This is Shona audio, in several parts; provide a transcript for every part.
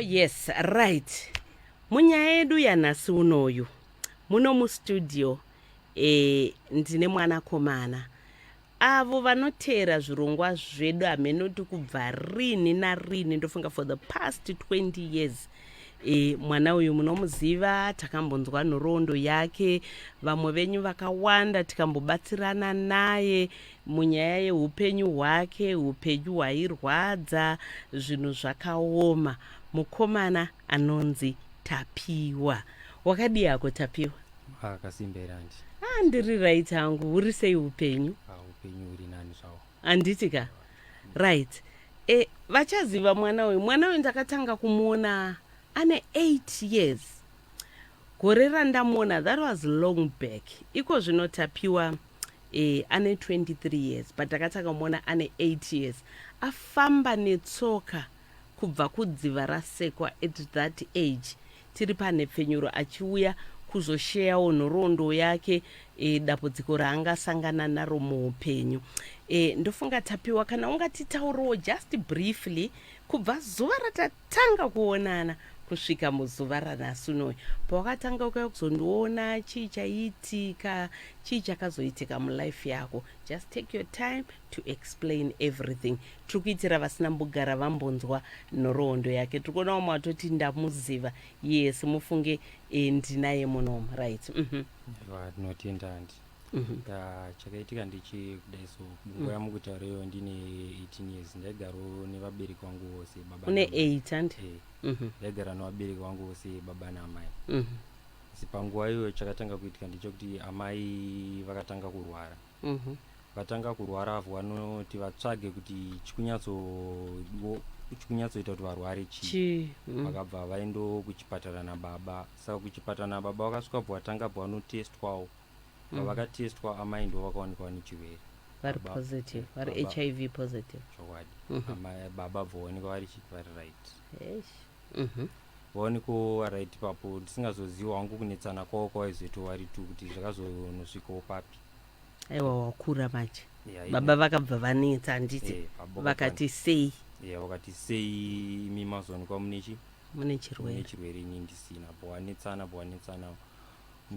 Oh yes, right. Munyaya yedu yanhasi unoyu muno mustudio ndine mwanakomana. Avo vanoteera zvirongwa zvedu hamenoti kubva rini narini, ndofunga for the past 20 years, mwana uyu munomuziva, takambonzwa nhoroondo yake, vamwe venyu vakawanda, tikambobatsirana naye munyaya yeupenyu hwake, upenyu hwairwadza, zvinhu zvakaoma. Mukomana anonzi Tapiwa. Wakadii hako, Tapiwa? Akasimbera andi. Ah, ndiri right hangu. Uri sei upenyu? Upenyu huri nani zvawo. Handiti ka? Right. Vachaziva mwana uyu. Mwana uyu ndakatanga kumuona ane 8 years, gore randamuona. That was long back. Iko zvino Tapiwa ane 23 years, but ndakatanga kumuona ane 8 years, afamba netsoka kubva kudziva rasekwa at that age, tiri panhepfenyuro, achiuya kuzosheyawo nhoroondo yake, dambudziko raangasangana naro muupenyu. Ndofunga Tapiwa, kana ungatitaurawo just briefly kubva zuva ratatanga kuonana kusvika muzuva ranhasi unoyu, pawakatanga ukauya kuzondiona, chii chaiitika, chii chakazoitika mulife yako? Just take your time to explain everything. Tiri kuitira vasina mbugara vambonzwa nhoroondo yake. Tiri kuona vamwe vatoti ndamuziva. Yes, mufunge ndinaye munomu, right? Tinotenda andi. Chakaitika ndechekudai so, nguva yamukutaura iyoyo ndine 18 years, ndaigarawo nevabereki vangu vose, baba Une naamai. 8, handi? Eh, ndaigara nevabereki vangu vose, baba naamai. Asi panguva iyoyo chakatanga kuitika ndechekuti amai vakatanga kurwara. Vatanga kurwara, avo vanoti vatsvage kuti chikunyatsoita kuti varware chii. Chi. Vakabva vaendo kuchipatara nababa. Saka kuchipatara nababa vakasvika, bva vatanga, bva vanotestwawo. Pavakatestwa, amai ndo vakaonekwa nechirwere. Vari positive, vari HIV positive. Chokwadi. Amai, baba bva vaonekwa vari chi vari right. Eish. Vaonekwa right papo, ndisingazoziva wangu kunetsana kwavo kwavaizoitawo vari two, kuti zvakazonosvikawo papi. Aiwa, wakura manje. Yeah, Baba vakabva vanetsa, handiti? Eh, baba. Vakati sei? Yeah, vakati sei imi mazoonekwa mune chi mune mune chirwere? Chirwere, ini ndisina. Bva vanetsana, bva vanetsana.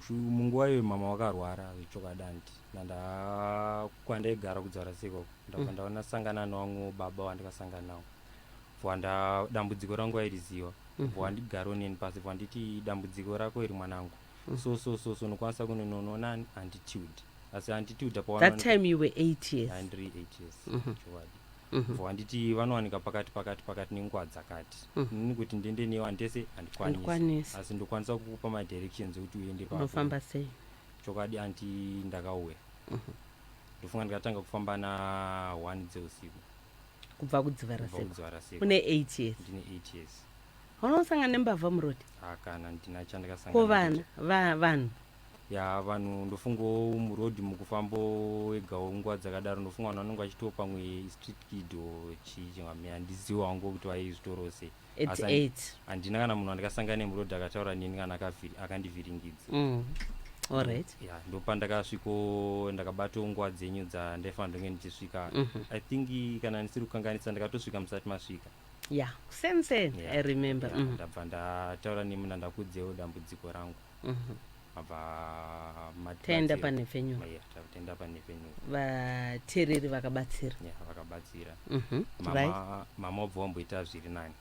Munguva iyoyo mama vakarwara zvechokwadi andi. Nanda kwandaigara kudzara sekoko, ndabva ndaona sangana nevamwewo baba vandakasangana navo, bva nda dambudziko rangu vairiziva, bva vandigarawo neni pasi, bva nditi, "Dambudziko rako iri, mwanangu, so so so so, unokwanisa kunonoona Auntie Tilda." Asi Auntie Tilda That time you were 8 years? Ndiri 8 years, chokwadi. Bva vanditi vanowanika pakati pakati pakati nenguva dzakati. Inini kuti ndiende newe handese, handikwanisi. Handikwanisi. Asi ndokwanisa kukupa madirections ekuti uende papo. Unofamba sei? Chokwadi auntie, ndakauya. Ndofunga ndikatanga kufamba na1 dzeusiku. Kubva kudziva Kubva rasekwa? kudziva rasekwa. Une 8 years? Ndine 8 years. Unosangana nembavha murodhi? Ah, kana ndina chandakasangana Ko vana nacho. vanhu? Ya, vanhu ndofungawo murodhi mukufambo wegawo nguva dzakadaro, ndofunga vanhu vanonge vachitiwo pamwe street kid or chii chingame, handizivi hangu kuti vaizvitorawo sei. At Asi 8? Handina kana munhu wandakasangana nemurodhi akataura neni kana akandivhiringidza. Allright. Ya, ndopandakasviko, ndakabatawo nguva dzenyu dzandaifanira ndonge ndichisvika. I think kana ndisiri kukanganisa, ndakatosvika musati masvika. Yeah, same same. I remember. Yeah, ndabva ndataura nemuna, ndakudzewo dambudziko rangu. Mabva Taenda matibatsira. panhepfenyuro. Yeah, taenda panhepfenyuro. Vateereri vakabatsira. Yeah, vakabatsira. Mama wabva wamboita zviri nani.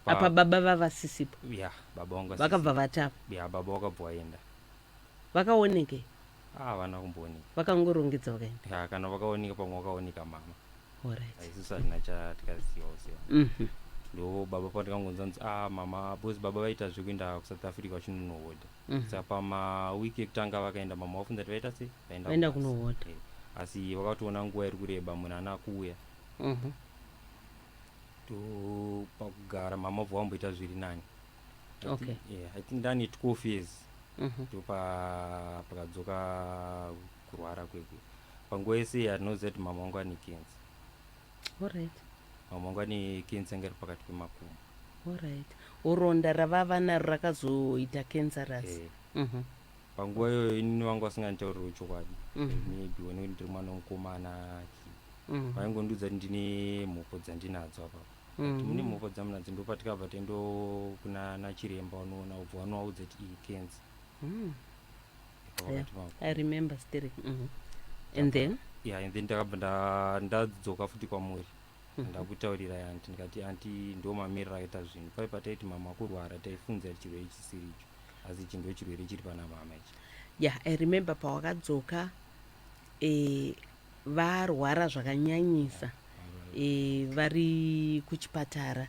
Apa baba vavasisipo? Ya, baba vangu Vakabva vatapa? Ya, baba vakabva vaenda. Vakaoneke? Ah, havana kumbooneka. Vakangorongedza vakaenda? Ya, kana vakaoneka, pamwe vakaoneka mama. Allright. Isusu hatina chatikazivawo sewa. Ndo baba pandikangonzwa nzi, ah, mama, because baba vaita zvekuenda kuSouth Africa vachinonohodha. Saka pamawiki ekutanga vakaenda, mama vafunza kuti vaita sei, vaenda Vaenda kubasa. kunohodha. Eh, asi vakatoona nguva iri kureba, munhu ana kuuya. To pakugara, mama bva vamboita zviri nani. Yeah, I think ndane 12 years, ndopa pakadzoka kurwara kwekwe. Panguva yese hatinoziva kuti mama vangu ane kensa. Mama vangu ane kensa, yanga iri pakati pemakumbo. Allright, uronda ravava naro rakazoita cancerous? Eh. Panguva iyoyo inini vangu vasinganditauriwo chokwadi. Maybe one ndiri mwana mukomana, vaingondiudza kuti ndine mhupo dzandinadzo apapo. Kuti mune mhopo dzamunadzo. Ndopatikabva taendo kuna nachiremba, unoona ubva wanovaudza kuti iyi cancer. I remember still. And then? Yeah, and then ndakabva ndadzoka futi kwamuri. Ndakutaurirai aunty, ndikati, "Aunty, ndo mamiriro akaita zvinhu." Pai pataiti mama kurwara, taifunza kuti chirwere chisiri icho, asi ichi ndo chirwere chiri pana mama ichi. Yeah, I remember pawakadzoka, varwara zvakanyanyisa, vari kuchipatara,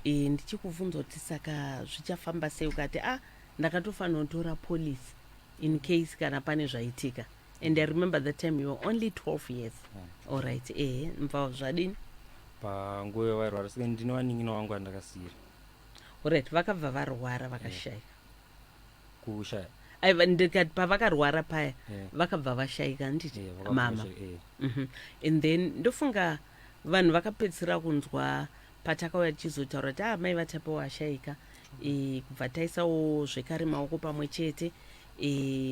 ndichikubvunza kuti saka zvichafamba sei, ukati, "A, ndakatofanira kutora policy in case kana pane zvaitika." And I remember that time you were only 12 years. Allright, mva zvadini? Panguva yavairwara, saka ndine vanin'ina vangu vandakasiyira. Allright, vakabva varwara, vakashayika? Kushaya? Aiva, ndikati pavakarwara paya, vakabva vashayika, handiti? Vakabva Mama. vashaya. And then ndofunga vanhu vakapedzisira kunzwa patakauya tichizotaura kuti, "Ah, mai vaTapiwa vashayika." Kubva taisawo zvekare maoko pamwe chete,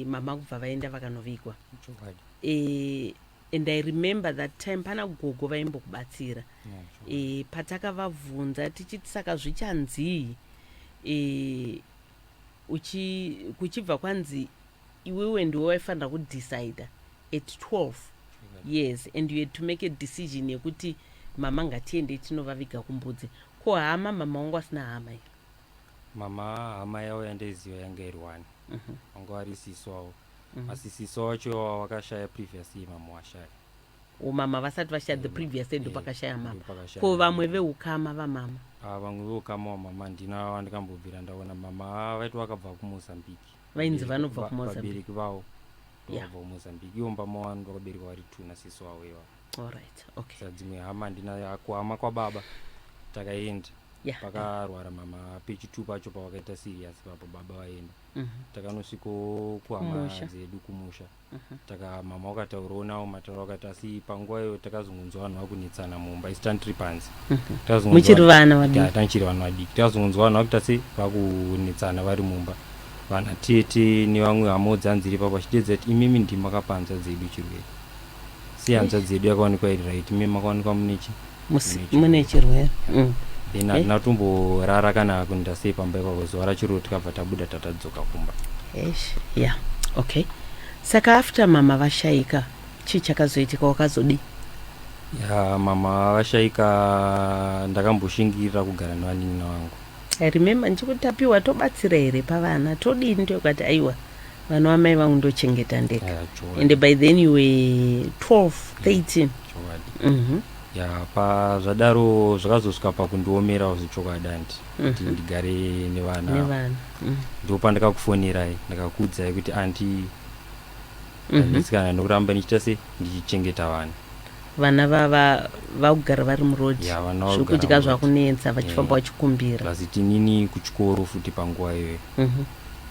mama kubva vaenda vakanovigwa. Chokwadi. And I remember that time pana gogo vaimbokubatsira. Yeah, chokwadi. Patakavabvunza tichiti saka zvichanzii, kuchibva kwanzi iwewe ndiwe waifanira kudecida at 12 years and you had to make a decision yekuti mama ngatiendei tinovaviga kuMbudzi. Ko hama? Mama wangu asina hama here? Mama, hama yavo yandaiziva yanga iri one, vanga vari sisi wavo, asi sisi wacho ivavo vakashaya previous year mama washaya. Mama vasati vashaya, the previous year ndopakashaya mama. Ndopakashaya. Ko vamwe veukama vamama? Ah, vamwe veukama wamama ndina vandikambobvira ndaona. Mama vaiti vakabva kuMozambique. Vainzi vanobva kuMozambique. Vabereki vavo vakabva kuMozambique. Ivo mbama wanu vakaberekwa vari two nasisi wavo ivavo. Allright, okay. Saka dzimwe hama handina. Kuhama kwababa takaenda pakarwara mama pechitu pacho, pavakaita serious papo baba vaenda. Takanosviko kuhama Kumusha. dzedu kumusha. Taka mama wakataurawo nawo matauro akati, asi panguva iyo takazongonzwa vanhu vakunetsana mumba isi tandiri panze. Takazongonzwa Muchiri vana vadiki? Tanchiri vanhu vadiki. Takazongonzwa vanhu vakuita se vakunetsana vari mumba, vana tete nevamwe hama dzanziri ipapo, vachidedza kuti, "Imimi ndimi makapa hanzvadzi dzedu chirwere. Si hanzvadzi dzedu yakawanikwa iri right, imi makawanikwa munechi Mune chirwere." Then hatina tomborara kana kuenda sei pamba ipapo. Zuva racho tikabva tabuda, tatadzoka kumba. Eish, yeah, okay. Saka after mama vashayika, chii chakazoitika? Wakazodii? Ya, mama vashayika, ndakamboshingirira kugara nevanin'ina vangu. I remember ndichikuti, "Tapiwa, tobatsira here pavana? Todini?" Tokati, "Aiwa, vana vamai vangu ndochengeta ndega." Ya, chokwadi. And by then you were 12, 13. Chokwadi. Ya, pazvadaro zvakazosvika pakundiomerawo zvechokwadi, aunty, kuti ndigare nevana. Nevana. Ndopandakakufonerai, ndakakuudzai kuti, "Aunty, ndanditsikana nokuramba ndichiita se ndichichengeta vana." Vana vava vakugara vari murodhi. Ya, vana vakugara Zvekudya muroad. zvakunetsa, vachifamba vachikumbira. Plus tinini kuchikoro futi panguva iyoyo,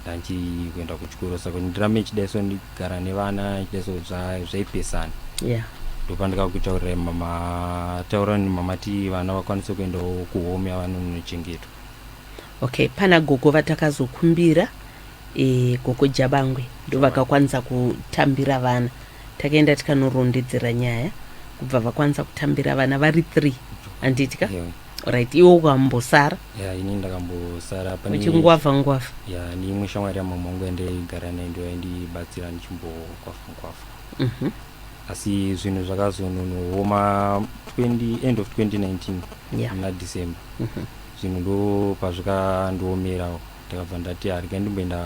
ndanchiri kuenda kuchikoro, saka ndirambe ndichidai so ndigara nevana ndichidai so, zvaipesana. Ndopandakakutaurirai mama, taura mama ti vana vakwanise kuendawo kuhome yavanonochengetwa. Okay, pana gogo vatakazokumbira, gogo Jabangwe, ndo vakakwanisa kutambira vana. Takaenda tikanorondedzera nyaya, kubva vakwanisa kutambira vana vari 3, handiti ka? Yeah. Right, iwe ukambosara? Ya, ini ndakambosara pane Uchingwavha ngwavha. Ya, neimwe shamwari yamama wangu yandaigara naye ndo yaindibatsira ndichimbokwafha ngwavha. Asi zvinhu zvakazononooma 20 end of 2019, muna December. Zvinhu ndo pazvikandiomerawo, ndakabva ndati, "Harika ndimboenda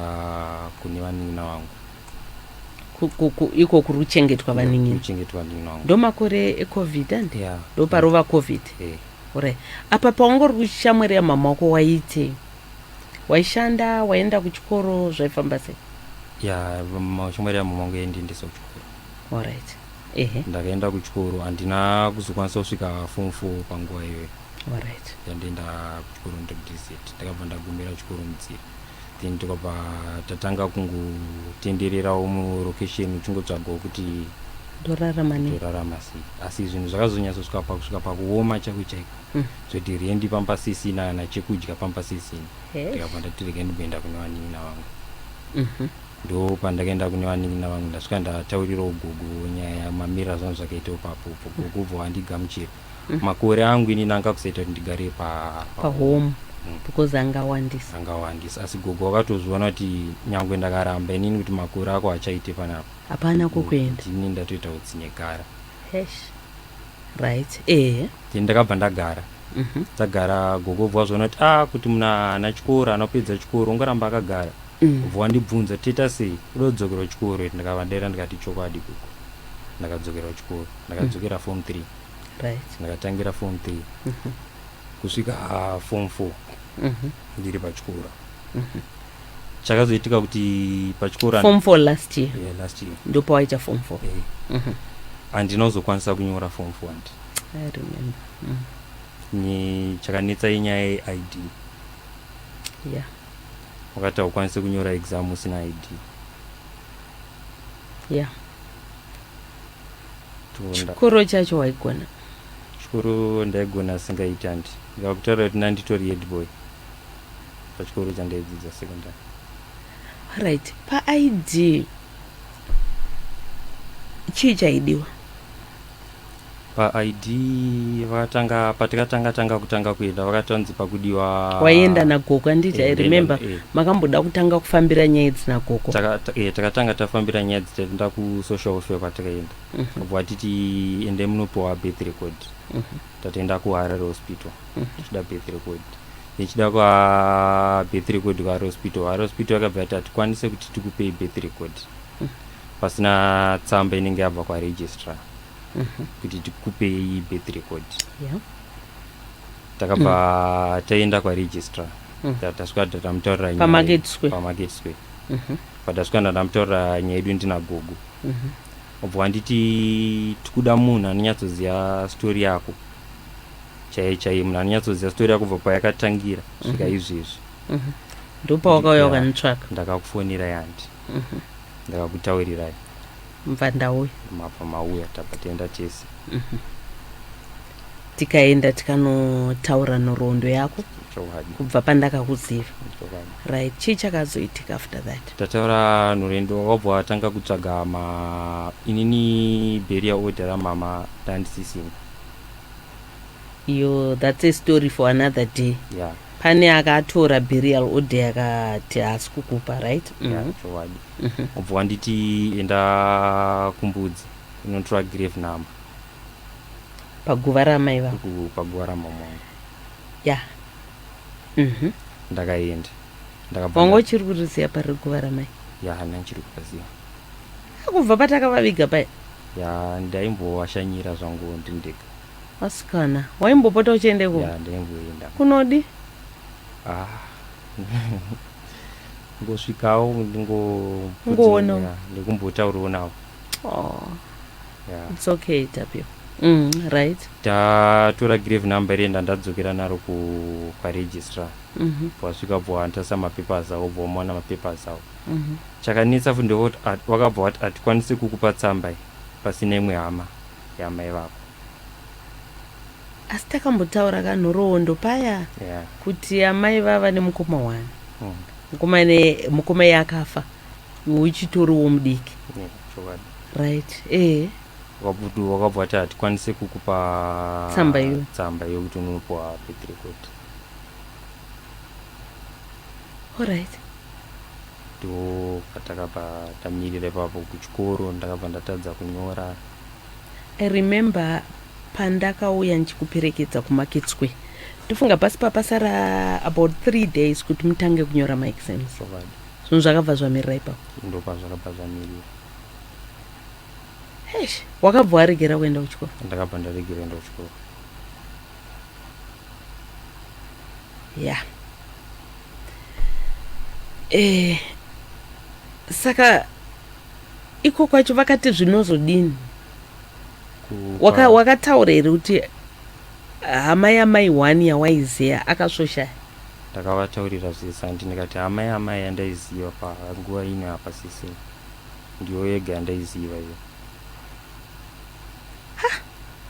kune vanin'ina vangu." Iko kuri kuchengetwa vanin'ina? Kuchengetwa vanin'ina vangu. Ndo makore eCovid, andi? Ya. Ndo parova COVID? Eh. Alright, apa paungori kushamwari yamama wako, waiitei? Waishanda? Waenda kuchikoro? Zvaifamba sei? Ya, shamwari yamama wangu yaindiendesa kuchikoro. Alright, ehe. Ndakaenda kuchikoro, handina kuzokwanisa kusvika form 4 panguva iyoyo. Yandienda kuchikoro ndiri kudz, ndakabva ndagumira chikoro mudzira, then tikabva tatanga kungotendererawo mulocation, uchingotsvagawo kuti Ndorarama nei? Torarama sei. Asi zvinhu zvakazonyatsosvika pakusvika pakuoma chaiko chaiko, zvoti rendi pamba sisina, kana chekudya pamba sisina. Ndikabva ndati, "Rega ndimboenda kune vanin'ina vangu." Ndo pandakaenda kune vanin'ina vangu, ndasvika ndataurirawo gogo nyaya mamiriro azvangu zvakaita ipapopo. Gogo bva wandigamuchira. Makore angu inini anga kusaita kuti ndigare pahome because angawandisa. Angawandisa, asi gogo wakatozviona kuti nyangwe ndakaramba inini kuti makore ako achaite panapa. Hapana kwokuenda. Ndini ndatoita utsinye, gara. Hesh, right, ehe. Then ndakabva ndagara. Ndagara, gogo bva wazviona kuti a kuti munhu haana chikoro, anopedza chikoro ungaramba akagara. Bva wandibvunza, toita sei, uda kudzokera kuchikoro here? Ndakavadera ndikati, chokwadi gogo. Ndakadzokera kuchikoro, ndakadzokera form 3. Ndakatangira form 3 kusvika form 4 ndiri pachikoro. Chakazoitika kuti pachikoro Form 4 last year? Yeah, last year. Ndopawaita form 4? Eh. Handina kuzokwanisa kunyora form 4 handi. I remember. Chakanetsa inyaya yeID. Wakati haukwanisi kunyora exam usina ID. Chikoro chacho waigona? Chikoro ndaigona asingaiti handi. Ndikakutaura kuti nanditori head boy pachikoro chandaidzidza secondary. Right, paID chii chaidiwa? PaID vakatanga, patikatanga tanga kutanga kuenda, vakatanzi pakudiwa Waienda nagogo, handiti? Eh, I remember. Eh. Makamboda kutanga kufambira nyaya idzi nagogo. Takatanga tafambira nyaya idzi, taenda kusocial welfare. Kwatakaenda kabva vatiti ende munopiwa birth record. Tatoenda kuHarare Hospital tichida birth record, tichida kwa birth record kuHarare Hospital. Harare Hospital yakabva yati hatikwanise kuti tikupei birth record pasina tsamba inenge yabva kwaregistrar kuti tikupei birth record. Takabva taenda kwaregistrar. Tasvika tatamutaurira nyaya. PaMarket Square. PaMarket Square. Patasvika ndandamutaurira nyaya yedu ndina gogo. Obva wanditi tikuda munhu anonyatsoziva story yako chaiye chaiye, munhu anonyatsoziva story yako kubva payakatangira kusvika izvezvi. Ndopawakauya ukanditsvaka. Ndakakufonera yandi, ndakakutaurirai. Mubva ndauya. Mabva mauya, tabva taenda tese. Tikaenda tikanotaura nhoroondo yako kubva pandakakuziva. Chokwadi. Right, chii chakazoitika after that? Tataura nhoroondo, wakabva watanga kutsvaga ma inini burial order ramama ndandisisina. Iyo, that's a story for another day. Pane akatora burial order yakati haasi kukupa, right? Yeah, chokwadi. Ubva wanditi enda kuMbudzi unotora grave number. Paguva ramai vako. Paguva ramama wangu. Ya. Ndakaenda, ndakabva Wanga uchiri kuriziva pariri guva ramai? Ya, hana ndichiri kupaziva. Kubva patakavaviga paya? Ya, ndaimbowashanyira zvangu ndiri ndega. Asikana, waimbopota uchienda ikoko? Ya, ndaimboenda. Kunodi? Ah, ngosvikawo ndingo Ungoonawo. Ya, ndikumbotaurawo navo. Oh, Ya. it's okay, Tapio. Right. Tatora grave number irienda, ndadzokera naro kwaregistrar. Wasvika bva wantasa mapapers avo, bva wamaona mapapers avo. Chakanetsa futi ndekuti wakabva wati hatikwanisi kukupa tsamba iyi pasina imwe hama yamai vako. Asi takambotaura kanhoroondo paya kuti amai vava nemukoma wani. Mukoma iye akafa iwe uchitoriwo mudiki. Yeah, chokwadi. Right, ehe. Wakabva wati hatikwanisi kukupa Tsamba iyo. Tsamba iyo kuti unopiwa birth record. Alright. Ndo patakabva tamirira ipapo. Kuchikoro ndakabva ndatadza kunyora. I remember pandakauya ndichikuperekedza kuMarket Square, ndofunga pasi papasara about 3 days kuti mutange kunyora maexams. Zvinhu zvakabva zvamirira ipapo. Ndopa zvakabva zvamirira. Hesh, wakabva waregera kuenda kuchikoro? Ndakabva ndaregera kuenda kuchikoro. Ya, saka iko kwacho vakati zvinozodini? Wakataura here kuti hama yamai one yawaiziya akasvoshaya? Ndakavataurira zvese handi, ndikati hama yamai yandaiziva panguva ino hapasisina, ndiyo yega yandaiziva iyo.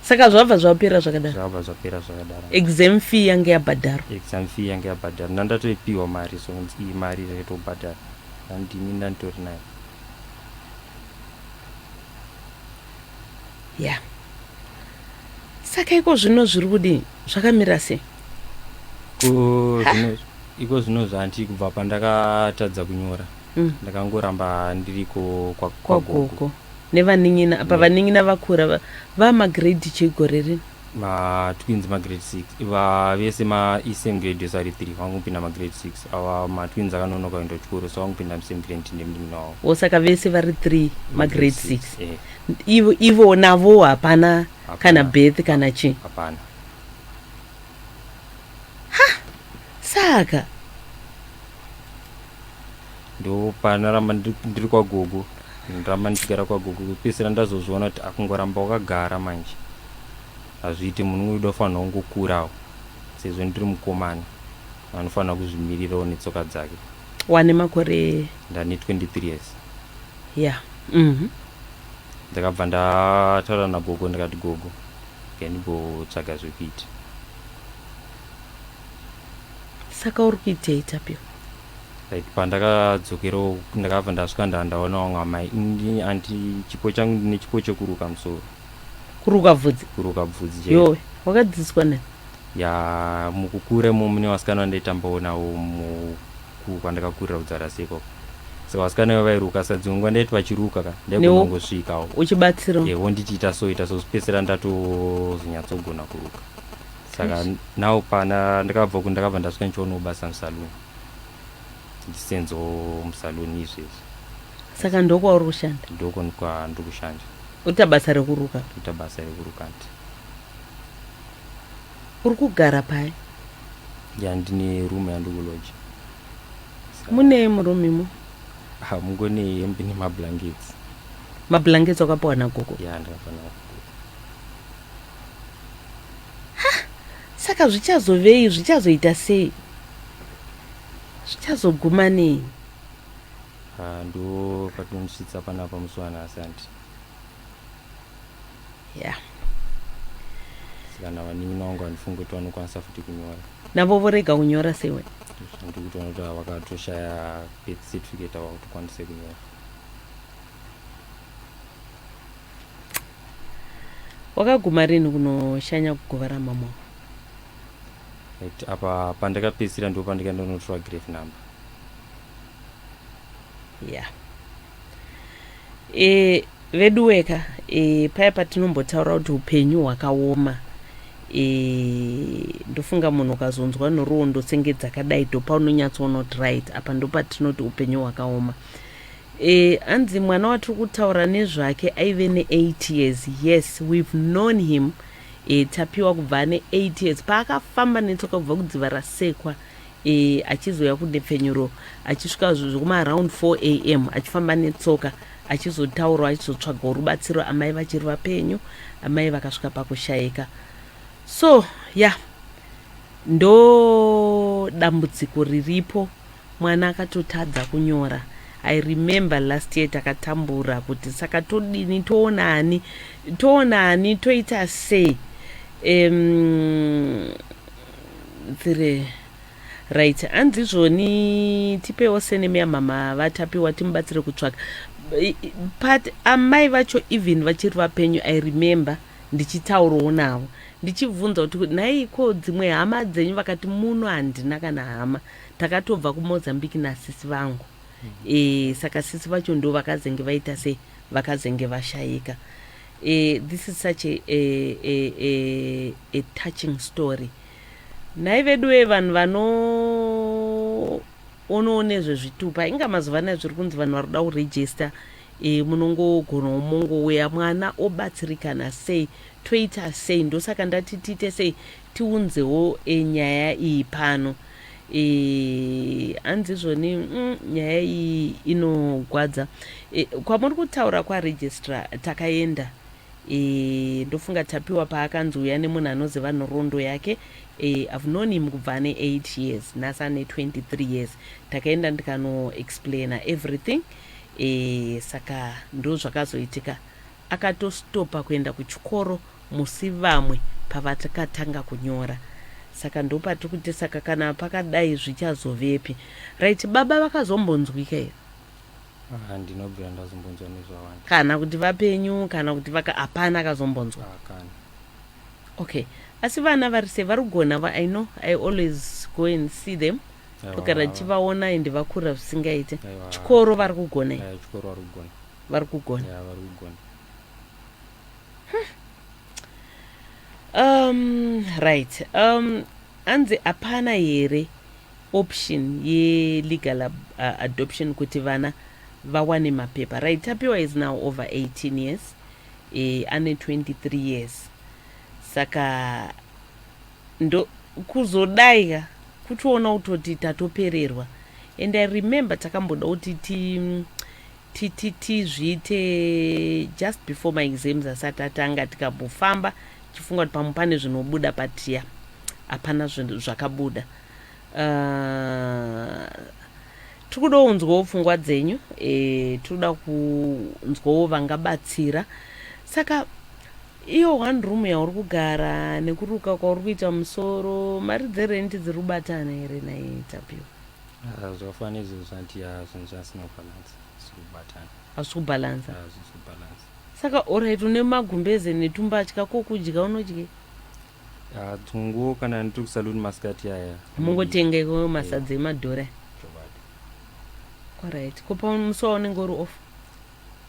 Saka zvabva zvapera zvakadaro? Zvabva zvapera zvakadaro. Exam fee yange yabhadharwa? Exam fee yange yabhadharwa, ndandatoipiwa mari, so iyi mari yakatobhadhara. Ndandini ndanditori naye. Ya, saka iko zvino zviri kudii? Zvakamira sei? Ko zvino, iko zvino zvanti kubva pandakatadza kunyora, ndakangoramba ndiriko kwagogo. Kwagogo nevanin'ina apa. Vanin'ina vakura, vamagrade chigore rino? Matwins magrade 6 vese, maisame grade yose ari 3, vangopinda magrade 6. Ava matwins akanonoka kuenda kuchikoro, so vangopinda musame grade nemunin'ina wavo. Wo, saka vese vari 3 magrade 6? Eh. Ivo navo hapana kana Hapana. birth kana chii? Hapana. Saka Ndo panaramba ndiri kwagogo, ndiramba ndichigara kwagogo kupedzisira ndazozviona kuti akungoramba wakagara manje hazviiti. Munhu uyu unofanira kungokurawo, sezvo ndiri mukomana anofanira kuzvimirirawo netsoka dzake. Wane makore? Ndane 23 years. Ya. Ndakabva ndataura nagogo, ndikati, "Gogo, ngandimbotsvaga zvekuita." Saka uri kuitei, Tapiwa? Right, pandakadzokerawo ndakabva ndasvika ndaona vamwe amai. Anti chipo changu, ndine chipo chekuruka musoro. Kuruka bvudzi? Kuruka bvudzi chairo. Yowe, wakadzidziswa nani? Ya, mukukura imomo mune vasikana vandaitambawo navo kwandakakurira kuDzarasi ikoko. Saka vasikana ivo vairuka, saka dzimwe nguva ndaiti vachiruka ka, ndaigona kungosvikawo. Uchibatsirawo? Wonditi ita so, ita so, kupedzisira ndatozonyatsogona kuruka. Saka nawo pana ndakabva ku ndakabva ndasvika ndichionawo basa musaluni, ndichisenzawo musaluni izvezvi. Saka ndokwauri kushanda? Ndoko kwandiri kushanda. Uita basa rekuruka? Kuita basa rekuruka, nti. Uri kugara pai? Ya, ndine room yandiri kuloja. Munei muroom imo? Ah, mungone hembe nemablankets. Mablankets wakapiwa nagogo? Ya, ndakafanira. Saka zvichazovei? Zvichazoita sei? Zvichazoguma nei? Ah, ndo patinomusvitsa panapa musi wanhasi, anti. Ya. Saka navanin'ina vangu handifungi kuti vanokwanisa futi kunyora. Navo vorega kunyora sewe? Ndiri kutoona kuti vakatoshaya birth certificate, havakutokwanise kunyora. Wakaguma rini kunoshanya kuguva ramama? Right, apa pandakapedzisira ndo pandikaenda kunotora grave number. Ya, veduweka, paya patinombotaura kuti upenyu hwakaoma, ndofunga munhu ukazonzwa nhoroondo senge dzakadai, ndopaunonyatsoona kuti right, apa ndopatinoti upenyu hwakaoma. Hanzi mwana watiri kutaura nezvake aive ne8 years. Yes, we've known him, Tapiwa, kubva ane 8 years, paakafamba netsoka kubva kuDziva Rasekwa, achizouya kunhepfenyuro, achisvika zvekumaaround 4 a.m. achifamba netsoka, achizotaurawo, achizotsvagawo rubatsiro, amai vachiri vapenyu. Amai vakasvika pakushayika. So ya, ndo dambudziko riripo. Mwana akatotadza kunyora. I remember last year takatambura kuti saka todini, toonani, toonani, toita sei? Tsire right, hanzi izvoni tipewo surname yamama vaTapiwa timubatsire kutsvaka. But amai vacho, even vachiri vapenyu, I remember ndichitaurawo navo, ndichibvunza kuti nhaiko dzimwe hama dzenyu, vakati muno handina kana hama, takatobva kuMozambique nasisi vangu. Saka sisi vacho ndo vakazenge vaita sei, vakazenge vashayika. This is such a touching story. Nhai vedu, vanhu vanoonawo nezvezvitupa, inga mazuva anaya zviri kunzi vanhu vari kuda kurejista, munongogonawo mongouya, mwana obatsirikana sei, toita sei? Ndosaka ndati tiite sei, tiunzewo nyaya iyi pano. Hanzi izvoni, nyaya iyi inogwadza. Kwamuri kutaura kwaregistrar takaenda. Ndofunga Tapiwa paakanzi uya nemunhu anoziva nhoroondo yake, I've known him kubva ane 8 years, nhasi ane 23 years. Takaenda ndikanoexplaina everything. Saka ndo zvakazoitika, akatostopa kuenda kuchikoro musi vamwe pavakatanga kunyora. Saka ndopatiri kuti saka kana pakadai zvichazovepi? Right, baba vakazombonzwika here? Ah, ndinobvira ndazombonzwa nezvawanda. Kana kuti vapenyu kana kuti vaka hapana akazombonzwa. Ah, kana. Okay, asi vana vari sei? Vari kugona va? I know I always go and see them. Aiwa, Togara tichivaona ende vakura zvisingaite. Aiwa. Chikoro vari kugona here? Eh, chikoro vari kugona. Vari kugona. Ya, vari kugona. Right, anzi hapana here option yelegal adoption kuti vana vawane mapepa? Right, Tapiwa is now over 18 years, ane 23 years, saka ndo kuzodai ka kutoona kutoti tatopererwa. And I remember takamboda kuti tizviite just before maexams asati atanga, tikambofamba tichifunga kuti pamwe pane zvinobuda, but ya, hapana zvinhu zvakabuda. Tiri kuda kunzwawo pfungwa dzenyu, tiri kuda kunzwawo vangabatsira. Saka iyo one room yauri kugara nekuruka kwauri kuita musoro, mari dzerenti dziri kubatana here nai, Tapiwa? Ah, zvakafanana izvozvo zvanti ya, zvinhu zvasina kubalansa, zviri kubatana. Hazvisi kubhalansa? Ah, zvisi kubalansa. Saka alright, une magumbeze netumbatya, kokudya unodyei? Ah, tunguwo kana ndiri kusaluni masikati aya. Mungotenga iko masadza emadhora? Chokwadi. Alright, ko musi waunenge uri off?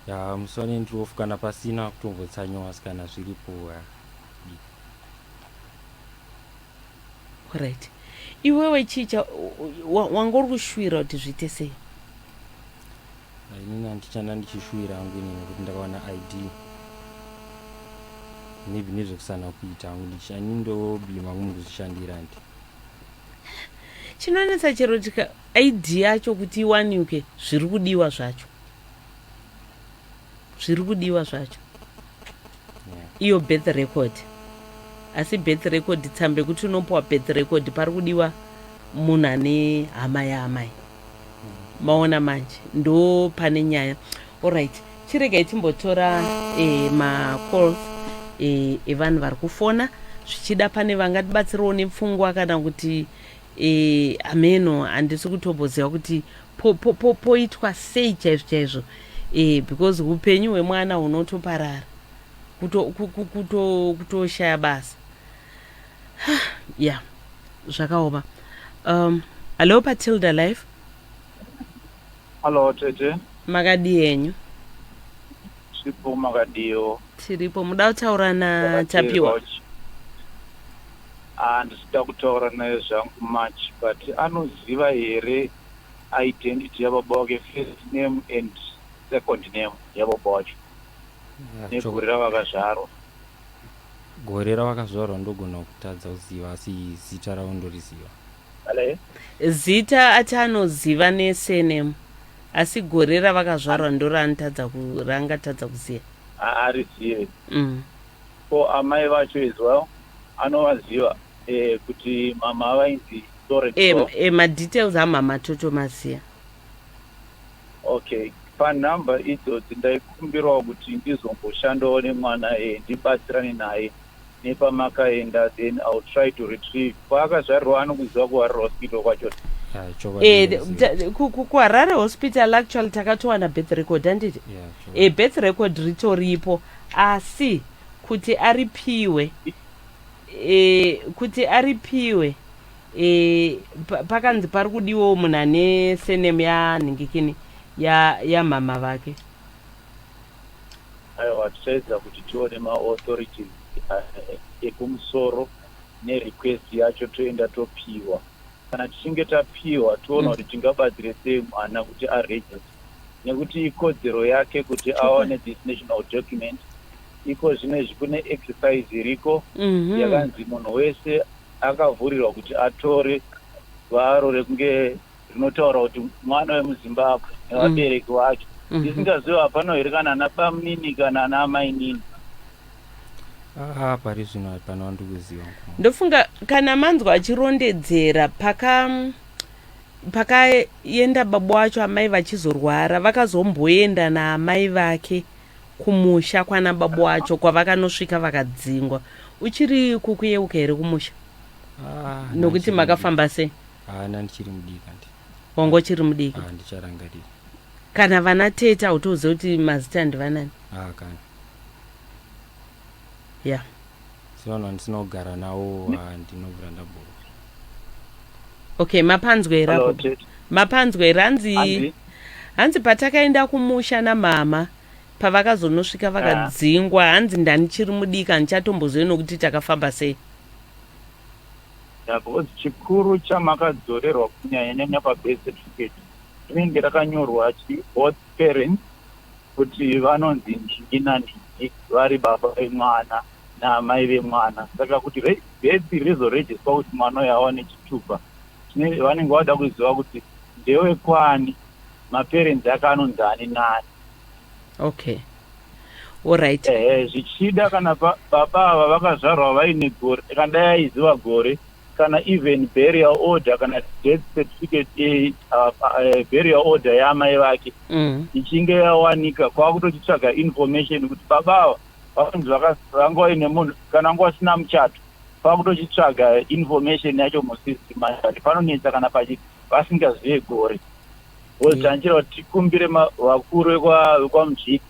Ya, musi wanenge ndiri off, kana pasina kutombotsanyawo, asi kana zviripo ah, Alright, iwewe chicha wanga uri kushuvira kuti zviite sei? Inini handichanda ndichishuwira hangu inini kuti ndakawana ID, maybe nezvekusana kuita hangu ini ndobima hangu mukuzvishandira handi. Chinonetsa, chero tika ID yacho kuti iwanikwe, zviri kudiwa zvacho, zviri kudiwa zvacho, iyo birth record. Asi birth record, tsamba yekuti unopiwa birth record, pari kudiwa munhu ane hama yaamai. Maona manje, ndo pane nyaya. Alright, chiregai timbotora macalls evanhu vari kufona. Zvichida pane vangatibatsirawo nepfungwa kana kuti ameno, handisi kutomboziva kuti poitwa sei chaizvo chaizvo, because upenyu hwemwana hunotoparara, kutoshaya basa. Ya, zvakaoma. Hallo, paTilda Life. Hallo tete. Makadi henyu? Tiripo, makadiwo? Tiripo. Muda kutaura naTapiwa? Handisida kutaura naye zvangu much, but anoziva here identity yababa wake, first name and second name yababa wacho negore ravakazvarwa? Gore ravakazvarwa ndogona kutadza kuziva, asi zita ravo ndoriziva. Ale? Zita ati anoziva nesurname, asi gore ravakazvarwa ndoraanotadza raangatadza kuziva. Haarizive? Ko amai vacho as well, anovaziva kuti mama vainzi so and so? Madetails amama totomaziva. Okay, panhamba idzodzi ndaikumbirawo kuti ndizomboshandawo nemwana, ndibatsirane naye nepamakaenda, then I will try to retrieve paakazvarirwa. Anokuziva kuHarare Hospital kwacho? Ya, chokwadi ndinoziva. KuHarare Hospital actually takatowana birth record, handiti? Ya, chokwadi. Birth record ritoripo, asi kuti aripiwe, kuti aripiwe, pakanzi pari kudiwawo munhu ane surname yanhingikini yamama vake. Aiwa, tichaedza kuti tione maauthorities ekumusoro nerequest yacho, toenda topiwa. Kana tichinge tapiwa, toona kuti tingabatsire sei mwana kuti aregister, nekuti ikodzero yake kuti awane this national document. Iko zvinezvi kune exercise iriko yakanzi munhu wese akavhurirwa kuti atore gwaro rekunge rinotaura kuti mwana wemuZimbabwe nevabereki vacho. Ndisingazivi, hapana here kana ana bamunini kana ana amainini? Ah, pari zvino hapana wandiri kuziva, mukoma. Ndofunga kana manzwa achirondedzera pakaenda baba wacho, amai vachizorwara, vakazomboenda naamai vake kumusha kwana baba wacho, kwavakanosvika vakadzingwa. Uchiri kukuyeuka here kumusha? Ah, Nokuti ndichiri makafamba sei? mudiki. Ah, ndichiri mudiki andi. Wanga uchiri mudiki? Ah, ndicharangarira. Kana vana tete hautozive kuti mazita ndivanani? Ah, kana. Ya. Sevanhu vandisina kugara navo, ah, ndinobvira ndabhora. Okay, mapanzwa here Hello, apo? tete. Mapanzwa here? Hanzi Hanzi? Hanzi patakaenda kumusha namama, pavakazonosvika vakadzingwa, hanzi ndandichiri mudiki, handichatombozivi nokuti takafamba sei. Yeah, because chikuru chamakadzorerwa, kunyanya-nyanya pabirth certificate, rinenge rakanyorwa both parents kuti vanonzi nhingi nanhingi, vari baba vemwana naamai vemwana. Saka kuti birth rizoregisterwa kuti mwana uyu awane chitupa, vanenge vada kuziva kuti ndewekwani, maparents ake anonzi ani nani. Okay, allright. Ehe, zvichida kana baba ava vakazvarwa vaine gore, kana dai aiziva gore, kana even burial order kana death certificate, burial order yaamai vake ichinge yawanika, kwakutochitsvaga information kuti baba ava vanonzi vanga vaine munhu kana vanga vasina muchato, kwakutochitsvaga information yacho musystem. But panonetsa kana pachi vasingazive gore, because tanchira kuti tikumbire vakuru vekwaMudzviti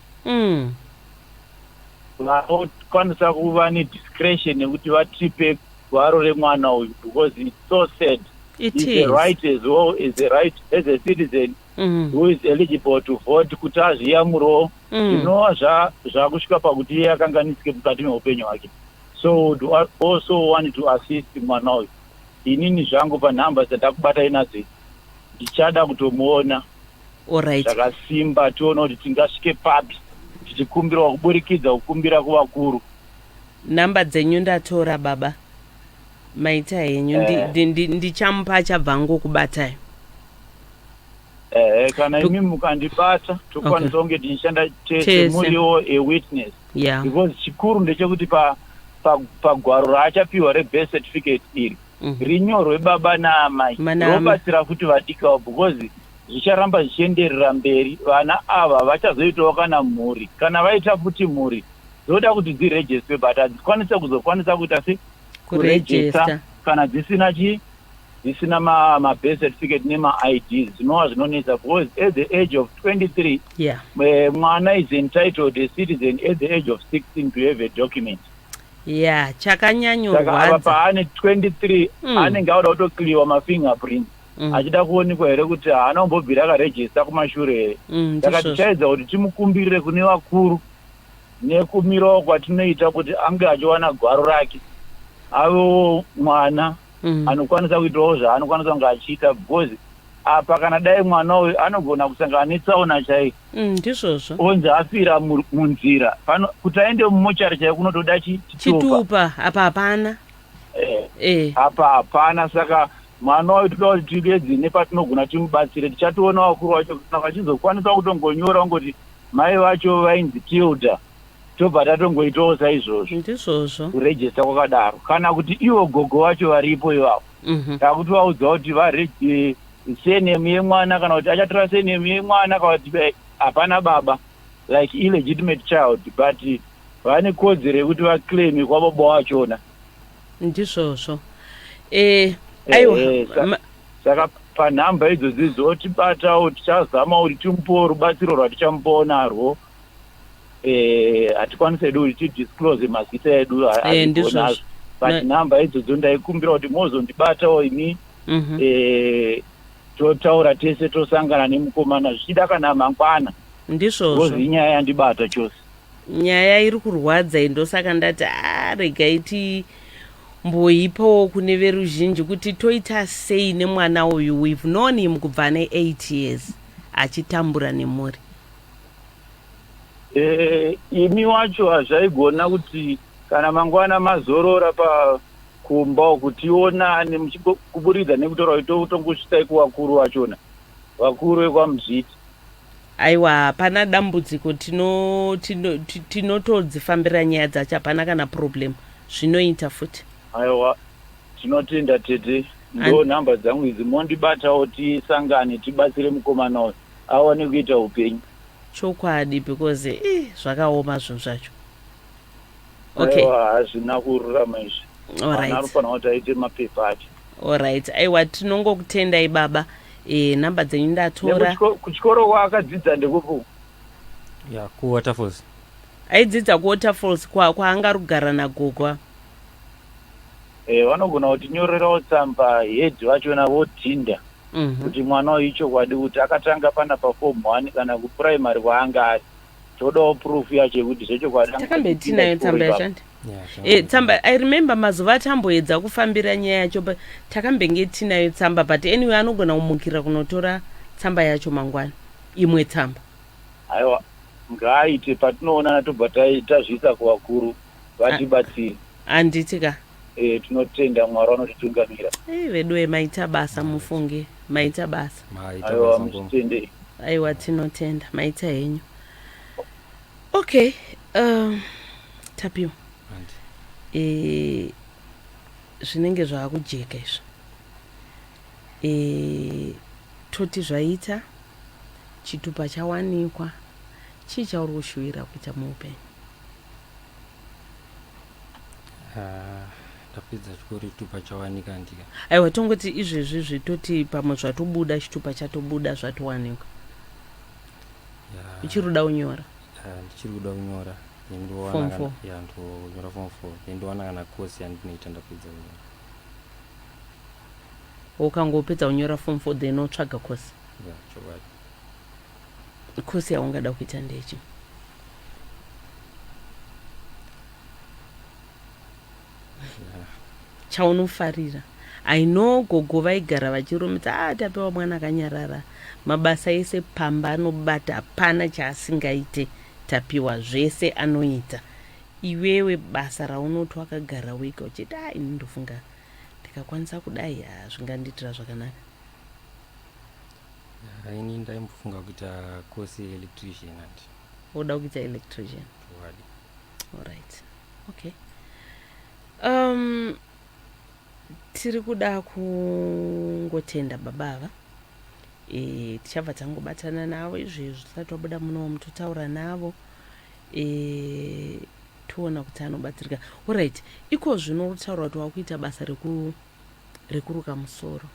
vanokwanisa kuva nediscretion yekuti vatipe gwaro remwana uyu, because it's so sad. It It's is. a right as well, is a right as a citizen who is eligible to vote kuti azviyamurewo zvinova zvakusvika pakuti iye akanganisike mukati meupenyu hwake. So would also want to assist mwana uyu. Inini zvangu panhamba dzandakubatai nadzo idzi, ndichada kutomuona zvakasimba, tione kuti tingasvike papi tichikumbirawo kuburikidza kukumbira kuvakuru. Nhamba dzenyu ndatora, baba, maita henyu. Ndichamupa, achabva angokubatai. Ehe, kana imi mukandibata, tokwanisa kunge tichishanda tese, Tese. muriwo a witness, because chikuru ndechekuti pagwaro raachapiwa rebirth certificate iri rinyorwe baba naamai. Naamai. Robatsira futi vadikawo, because zvicharamba zvichienderera mberi. Vana ava vachazoitawo kana mhuri, kana vaita futi mhuri, dzoda kuti dziregisterwe, but hadzikwanise kuzokwanisa kuita se kuregister kana dzisina chi dzisina mabirth certificate nema-IDs, zvinova zvinonetsa, because at the age of 23, mwana is entitled, a citizen at the age of 16, to have a document. Yeah, Saka apa chakanyanyorwadza. Paane 23, anenge auda kutoclearwa mafingerprints, achida kuonekwa here kuti haana kumbobvira akaregister kumashure here. Saka tichaedza kuti timukumbirire kune vakuru nekumirawo kwatinoita kuti ange achiwana gwaro rake, avewo mwana anokwanisa kuitawo zvaanokwanisa kunge achiita, because apa kana dai mwana uyu anogona kusangana netsaona chaiyo, onzi afira munzira pano, kuti aende mumochari chaiyo kunotoda chitupa. Chitupa, apa hapana. Apa hapana. Saka mwana uyu toda kuti tiedze nepatinogona timubatsire. Tichatoona vakuru vacho kana vachizokwanisa kutongonyora kungoti mai vacho vainzi Tilda, tobva tatongoitawo saizvozvo, kuregister kwakadaro, kana kuti ivo gogo vacho varipo ivavo, takutovaudza kuti surname yemwana, kana kuti achatora surname yemwana, kana kuti hapana baba, like illegitimate child, but vane kodzero yekuti vaclaim kwababa wachona. Ndizvozvo, aiwa. Saka panhamba idzodzi dzotibatawo, tichazama kuti timupewo rubatsiro rwatichamupawo narwo. Hatikwanisi hedu kuti tidisclose mazita edu, hazvigoni hazvo, but nhamba idzodzo ndaikumbira kuti mozondibatawo imi, totaura tese, tosangana nemukomana, zvichida kana mangwana, because inyaya yandibata chose. Nyaya iri kurwadza iyi, ndosaka ndati a regai timboipawo kune veruzhinji kuti toita sei nemwana uyu. We've known him kubva ane 8 years achitambura nemhuri. Imi wacho hazvaigona kuti kana mangwana mazorora pakumba uku tionane, kuburikidza nekutora kuti tongosvitsai kuvakuru vachona, vakuru vekwaMuzviti? Aiwa, hapana dambudziko. Tinotodzifambira nyaya dzacho, hapana kana problem, zvinoita futi. Aiwa, tinotenda, tete. Ndo nhamba dzangu idzi, mondibatawo, tisangane, tibatsire mukomana uyu awane kuita upenyu. Chokwadi, because zvakaoma zvinhu zvacho. Okay. Aiwa, hazvina kururama izvi. Mwana anofanira kuti aite mapepa acho. Alright, aiwa, tinongokutendai, baba. E, namba dzenyu ndatora. Kuchikoro kwaakadzidza ndekupi? Ya, kuWaterfalls. Aidzidza kuWaterfalls kwaanga ari kugara nagogo. E, vanogona kutinyorerawo tsamba head vachona vodhinda kuti mwana uyu ichokwadi kuti akatanga pana paform 1 kana kupuraimary kwaanga ari. Todawo proof yacho yekuti zvechokwadi anga Takambe achipinda tinayo chikoro tsamba ipapo. yacho andi e, tsamba, I remember mazuva atamboedza kufambira nyaya yacho, but takambenge tinayo tsamba, but anyway anogona kumukira kunotora tsamba yacho mangwana, imwe tsamba. Aiwa, ngaaite, patinoonana tobva tazviisa kuvakuru vatibatsire. Handiti ka? E, tinotenda Mwari vanotitungamira. Ei, veduwe, maita basa, mufunge maita basa. Maita Aiwa, basa ngoma. muchitendei. Aiwa, tinotenda, maita henyu. Okay, Tapiwa. Andi. E, zvinenge zvaakujeka izvo. E, toti zvaita, chitupa chawanikwa, chii chauri kushuwira kuita muupenyu? Ah, ndapedza chikoro, chitupa chawanika ndika. Aiwa, tongoti izvezvi zvitoti pamwe zvatobuda, chitupa chatobuda, zvatowanikwa. Ya, Uchiri kuda kunyora? Ah, ndichiri kuda kunyora. Form Ndowana four. Ya, ndonyora form 4, then ndowana kana course yandinoita ndapedza kunyora. Ukangopedza kunyora form 4, then wotsvaga course? Ya, chokwadi. Course yaungada kuita ndechi? Ya. Chaunofarira. I know gogo vaigara vachirumidza, a Tapiwa mwana akanyarara, mabasa ese pamba anobata, hapana chaasingaite Tapiwa, zvese anoita. Iwewe basa raunoti wakagara wega uchiti, a ini ndofunga ndikakwanisa kudai, ha, zvingandiitira zvakanaka? Ya, ini ndaimbofunga kuita course yeelectrician andi. Woda kuita electrician? Chokwadi. Alright, okay, tiri kuda kungotenda baba ava. E, tichabva tangobatana navo izvezvi tisati tabuda munomu, totaura navo, e, toona kuti anobatsirika. Alright, iko zvino kutaura kuti wakuita basa rekuruka musoro.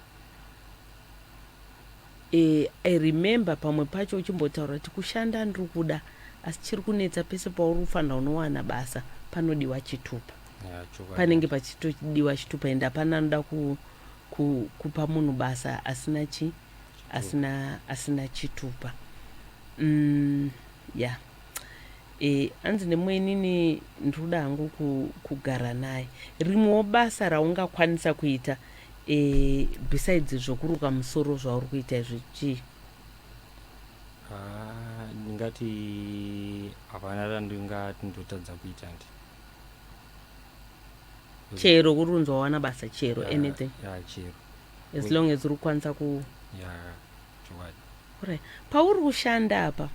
E, I remember pamwe pacho uchimbotaura kuti kushanda ndiri kuda, asi chiri kunetsa pese pauri kufanira unowana basa panodiwa chitupa. Ya, chokwadi. Panenge pachitodiwa chitupa, ende hapana anoda kupa munhu basa asina chi asina chitupa. Ya, e, anzi nemwenini ndiri kuda hangu kugara naye. Rimwewo basa raungakwanisa kuita, e, besides zvokuruka musoro zvauri kuita izvi, chii? Ah, ndingati hapana randingati ndotadza kuita ndi. Chero kuri kunzi wawana basa, chero? Ya, Anything? Ya, chero. As long as uri kukwanisa ku Ya, chokwadi. Alright. Pauri kushanda apa,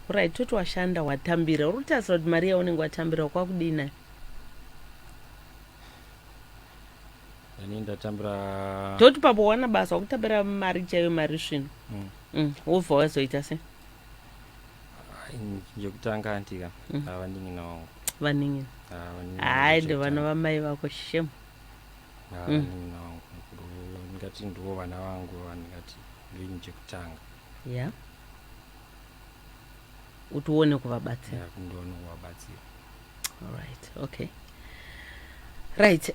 right, toti washanda, watambira, uri kutarisira kuti mari yaunenge watambira kwakudii nayo? Ini ndatambira Toti papo wana basa, wakutambira mari chaiyo, mari svino. Wobva wazoita sei? Njekutanga andika vanin'ina vangu. Vanin'ina? Ah, vanin'ina Hai, vangu. ndo vana Chekutanga. vamai vako, shem. Ah, vanin'ina vangu. Ndingati ndiwo vana vangu vandingati ndini chekutanga. Ya, kuti uone kuvabatsira. Ya, kundione kuvabatsira. Alright, okay, right,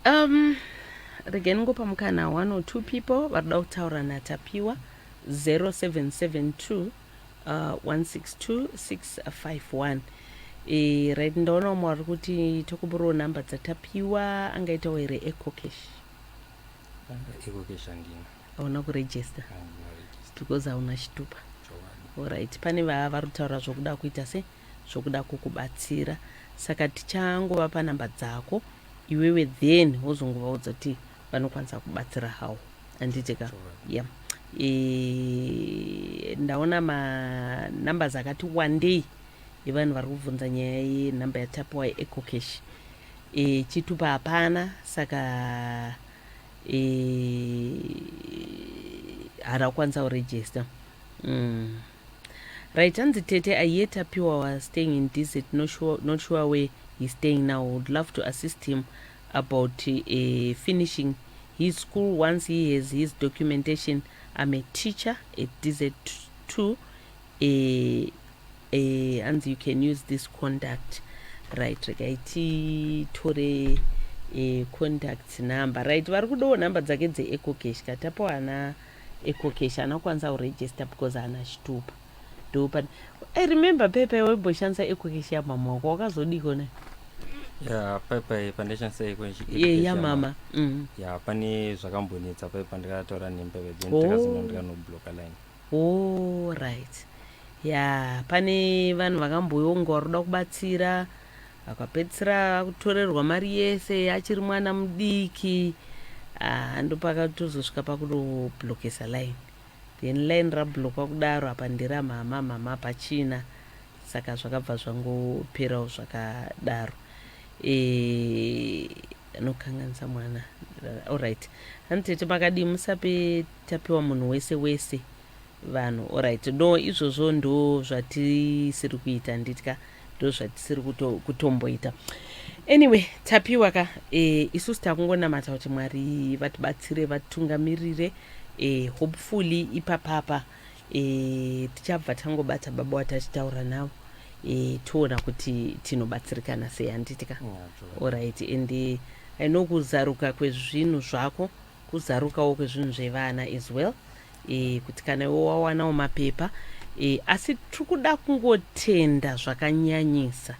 regai ningopa mukana one or two people vari kuda kutaura naTapiwa. 0772 162 651. E, right, ndaona umwe vari kuti tokumburawo nhamba dzaTapiwa, angaitawo here EcoCash? EcoCash handina. Hauna kuregister? Handina register. Because hauna chitupa. Chokwadi. Alright, pane vava vari kutaura zvokuda kuita se zvokuda kukubatsira, saka tichangovapa namba dzako iwewe, then wozongovaudza kuti vanokwanisa kubatsira hawo, handiti ka? Chokwadi. Ya, e, ndaona manumbers akati wandei evanhu vari kubvunza nyaya yenhamba yaTapiwa yeEcoCash. E, chitupa hapana, saka e, haana kukwanisa kuregister. Right, hanzi tete, I hear Tapiwa was staying in DZ, not sure where he's staying now. Would love to assist him about finishing his school once he has his documentation. I'm a teacher at DZ2. Hanzi you can use this contact. Right, regai titore contact number. Right, vari kudawo nhamba dzake dzeEcocash. Katapo haana EcoCash, haana kukwanisa kuregister because haana chitupa. Ndopa I remember pepe waimboshandisa EcoCash yamama wako, wakazodiko ne? Ya, paipai pandaishandisa Ye yamama. Ya, pane zvakambonetsa pai pandikataura nempepe, then takazona ndikanobloka line. Oh, right. Ya, pane vanhu vakamboyonga vari kuda kubatsira, vakapedzisira kutorerwa mari yese achiri mwana mudiki. Ah, ndopakatozosvika pakutoblokesa line, then line rablokwa kudaro, apa nderamama, mama pachina, saka zvakabva zvangoperawo zvakadaro. Anokanganisa mwana. Alright, hanzi, "Tete makadii? Musape Tapiwa munhu wese wese vanhu." Alright, no, izvozvo ndo zvatisiri kuita, nditya ndo zvatisiri kutomboita. Anyway, Tapiwa ka, isusu takungonamata kuti Mwari vatibatsire, vatitungamirire. Hopefully ipapapa tichabva tangobata baba watachitaura navo, toona kuti tinobatsirikana sei, handiti ka? Alright, and I know kuzaruka kwezvinhu zvako kuzarukawo kwezvinhu zvevana as well, kuti kana iwe wawanawo mapepa, asi tiri kuda kungotenda zvakanyanyisa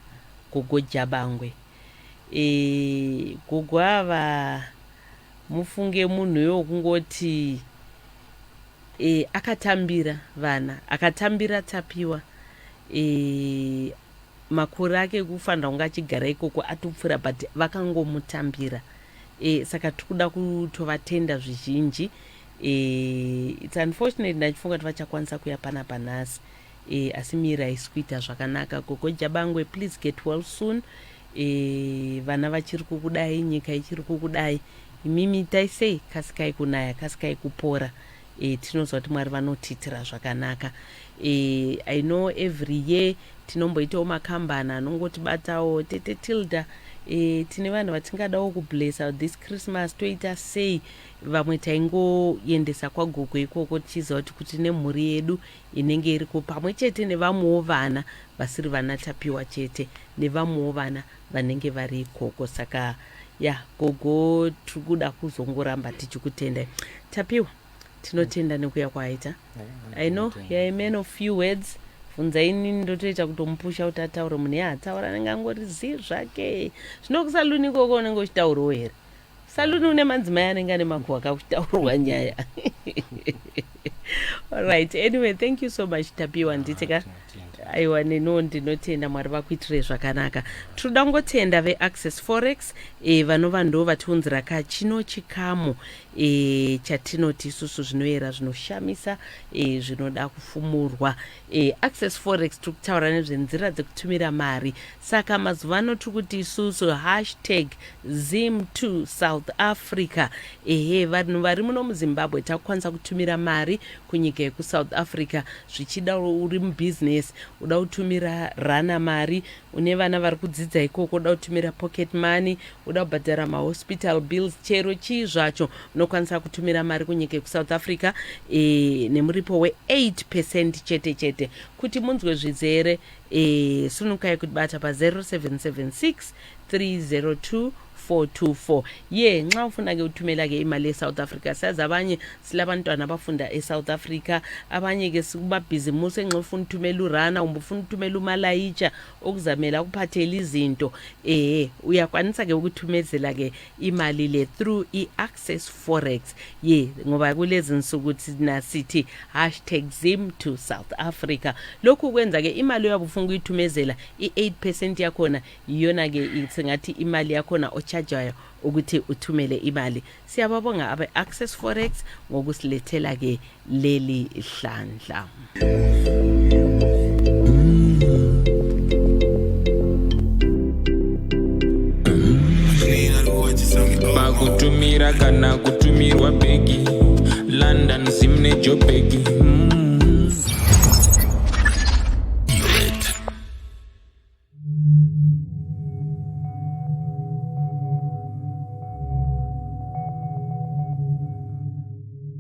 Gogo Jabangwe. Gogo ava, mufunge, munhu iwo kungoti akatambira vana, akatambira Tapiwa, makore ake ekufanira kunge achigara ikoko atopfuura, but vakangomutambira. Saka tiri kuda kutovatenda zvizhinji. It's unfortunate, ndachifunga kuti vachakwanisa kuya panapa nhasi, asi miri haisi kuita zvakanaka. Gogo Jabangwe, please get well soon. Vana vachiri kukudai, nyika ichiri kukudai imimi. Itai sei, kasikai kunaya, kasikai kupora. Tinoziva kuti Mwari vanotiitira zvakanaka. I know every year tinomboitawo makambani anongotibatawo, "Tete Tilda, tine vanhu vatingadawo kublessa this Christmas, toita sei?" Vamwe taingoendesa kwagogo ikoko, tichiziva kuti nemhuri yedu inenge iriko pamwe chete nevamwewo vana vasiri vana Tapiwa chete, nevamwewo vana vanenge vari ikoko. Saka ya, gogo, tiri kuda kuzongoramba tichikutendai. Tapiwa, tinotenda nekuya kwaaita. I know you're a man of few words. Bvunza inini, ndotoita kutomupusha kuti ataure. Munhu yaataura anenge angori zii zvake. Zvino kusaluni ikoko unenge uchitaurawo here? Saluni une madzimai anenge ane makuhwa kakuchitaurwa nyaya. Alright, anyway, thank you so much, Tapiwa. Nditika aiwa, neniwo ndinotenda. Mwari vakuitire zvakanaka. Tinoda kungotenda veAccess Forex, vanova ndo vatiunzira ka chino chikamu chatinoti isusu zvinoyera, zvinoshamisa, zvinoda kufumurwa. Access Forex, tiri kutaura nezvenzira dzekutumira mari. Saka mazuva ano tiri kuti isusu #Zim to South Africa. Ehe, vanhu vari muno muZimbabwe takukwanisa kutumira mari kunyika yekuSouth Africa. Zvichida uri mubhizinesi, uda kutumira rana mari, une vana vari kudzidza ikoko, uda kutumira pocket money, uda kubhadhara mahospital bills, chero chii zvacho, unokwanisa kutumira mari kunyika yekuSouth Africa nemuripo we8 percent chete chete. Kuti munzwe zvizere, sunukai kutibata pa-0776 302 424. Ye, nxa ufuna-ke uthumela-ke imali e-South Africa, siyazi abanye silabantwana abafunda e-South Africa, abanye-ke sikumabhizimusi, enxa ufuna uthumela urana kumbe ufuna uthumela umalayitsha okuzamela akuphathele izinto, uyakwanisa-ke ukuthumezela-ke imali le through i-Access Forex. Ye, ngoba kulezi nsuku thina sithi #Zim to South Africa. Lokhu kwenza-ke imali oyabe ufuna ukuyithumezela, i-8% yakhona iyona-ke singathi imali yakhona ochajayo ukuthi uthumele imali. Siyababonga abe-Access Forex ngokusilethela-ke leli hlandla. Pakutumira kana kutumirwa bhegi, London, Zim neJobhegi.